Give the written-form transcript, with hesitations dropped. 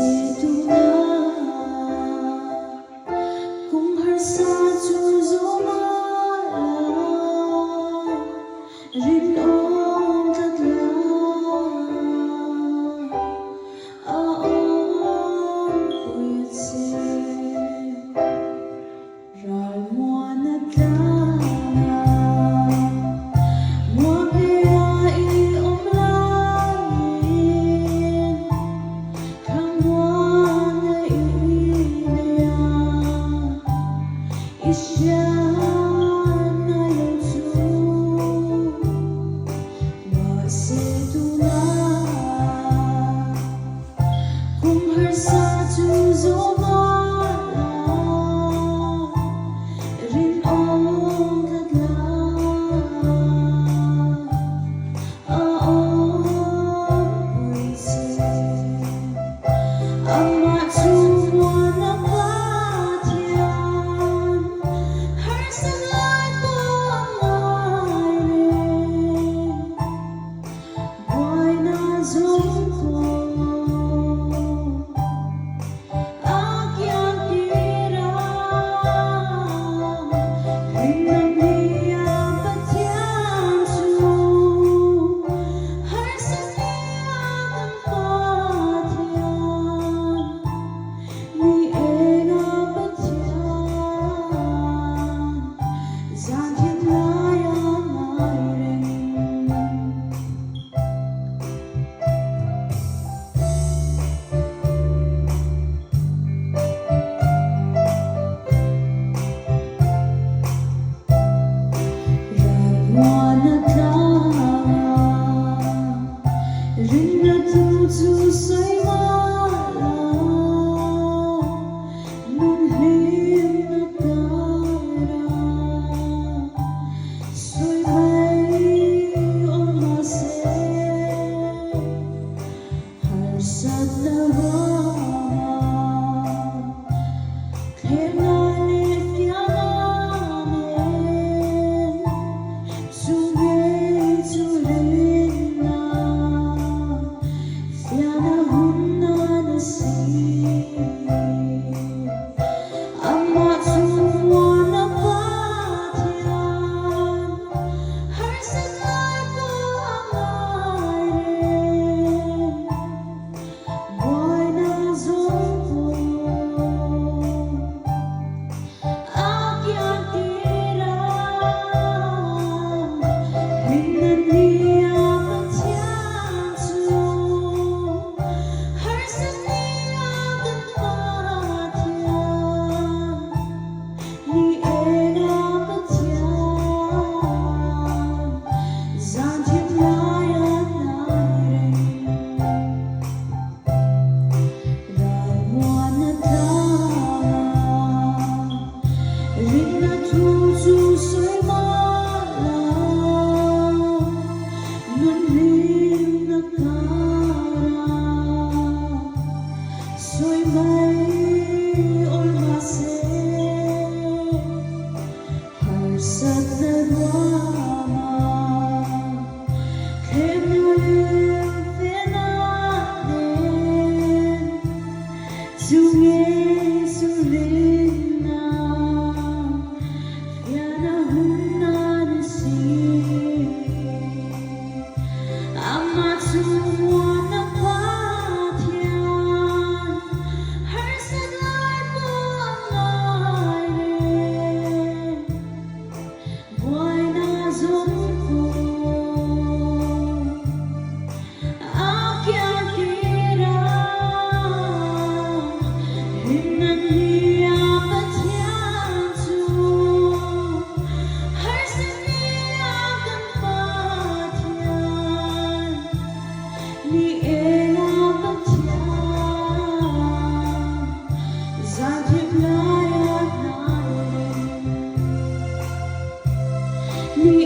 Mahse tunah kawng harsa chu zawm a la, rinawm tlat la a awmpui a che. Ralmuana tlanga muanpheiha i awm laiin Thlamuana i nei a, i hriatna lo chu mahse tunah Kum harsa chu zawh mah la, rinawm tlat la, a awmpui che. Amah chu muana Pathian, harsa lai pawh a ngai reng. Buaina zawng pawh a kiang tir a, Rinna nia Pathian chu harsa nia kan Pathian, ni enga Pathian zan thim laia ngai reng. Ralmuana tlanga rinna thu chu sawi mah la, nun hlimna tara sawi mai awm mahse harsatna ruama thlenga leh fiahna nen chu ngei chu rinna Fiahna hun a si. Amah chu muana Pathian, harsat lai pawh a ngai reng. Buaina zawng pawh a kian tir a, Rinna nia Pathian chu harsa nia kan Pathian, ni enga Pathian, zan thim laia hnai reng. Ralmuana tlanga rinna thu chu sawi mah la, nun hlimna kara sawi mai awl mahse harsatna ruama Thlemna leh fehna nen chu ngei chu rinna fiahna hun a ni si. Amah chu muana Pathian, harsat lai pawh a ngai reng. Buaina zawng pawh a kiang tir a, rinna nia Pathian chu harsa nia kan Pathian, ni enga Pathian zan thim laia hnai reng. Ni